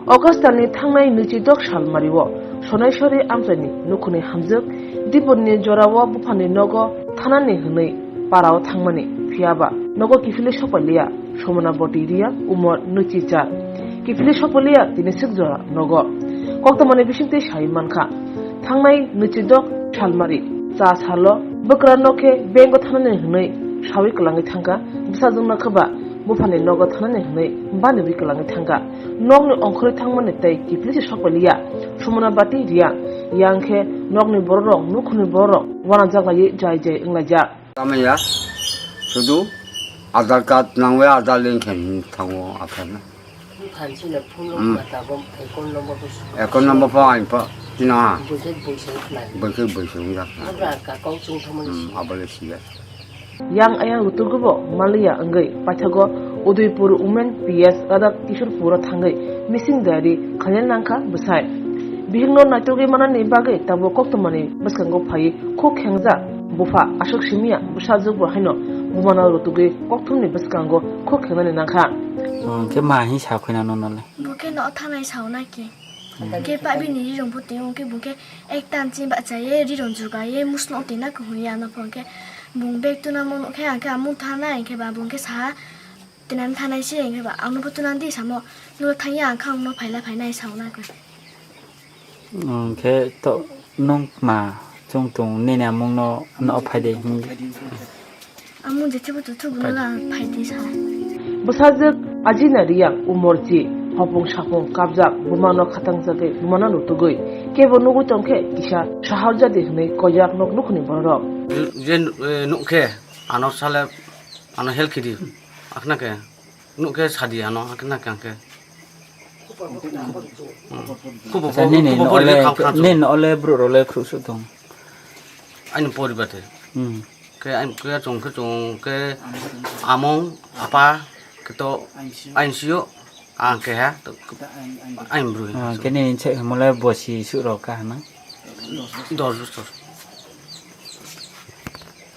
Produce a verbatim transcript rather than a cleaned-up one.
August talni thangnai nwichidok salmario Sonaiswari amchaini nukhungni hamjwk Dipurni jorao buphani nogo thanani hwnwi parao thangmani, phiyaba nogo kiphilwi sokpailiya Somona Boti Riya, umor nwichichar. Kiphilwi sokpailiya tini swk jora nogo. Koktwmani bisingtwi sai mankha, thangnai nwichidok salmari cha salo bwkrano khe bank-o thanani hwnwi sawi kwlangwi thangkha, bwsajwkno khwba buphani nogo thanani hwnwi baniwi kwlangwi thangkha. Nokni ongkhorwi thangmani tei kiphilwi se sokpailiya Somona Boti Riya, yang khe nokni bororok, nukhungni bororok uanajaklaiwi jai jai wnglaijak. Tamaya, sudu Aadhaar card nangwi Aadhaar link khe thango aphano. Phan sino phone Hmm. number tabok, account number bo sino. Account number pho ang pho sino ha. Buisek buisek khlai. Buisek buisek wngya. Abra ka kok chung thomoni Hmm, si. Abole siya. Yang ayang ruturgo bo maliya wngwi paithago Udaipur Women P S Radha Kishore Puro thangwi missing diary khaina nangkha bwsai. Bihikno naitugwi manani bagwi tabuk koktwmani bwskango phaiwi khuk khengjak bupha aswk simiya bwsajwk bo haino bumano rutugwi kokthumni bwskango khuk khengnani nangkha. Hwnkhe ma hin sa khaina nono le? Bo khe no thanai sao na ki. Hmm. Khe pa bini rirong bo tei hwnkhe bo khe ek tan chin ba chaye rirong jugaye musno tei na kuhun ya no phone khe bung bag tuna mo khe ang khe amung thanai khe ba bung khe sa Tinan thanai se hwnkhe ba, ang nokho tunan di samo, nokho thangya ang kha ang no phaila phainai sao na khe. Hwnkhe to nwng ma chwng tung nini amung no, no phai de hwn. Amung je thibo tu thubo no la phai de sa. Bwsajwk Ajina Riyang umor chi, hopung sapung kapjak, bumano khatangjagwi, bumano rutugwi, kebo nugwi tongkhe kisa sahar jadi hwnwi koijak nok nukhungni bororok. Je, eh, nukhe, ano sale, ano help khidi. Akhna khe, nuk khe sadi ano, akhna khe, akhna khe. Hmm. Kubo Acha, bo, nini kubo no bo ole, ri kham kham nini no ole bro role khrusu tong. Ani poribar te. Hmm. Khe ani khe chung khe chung khe among, apa, khe to, ain sio, ang khe ha, to, ain bru. Ah, khe nini che mole bosi su ro ka na. Dos bosor.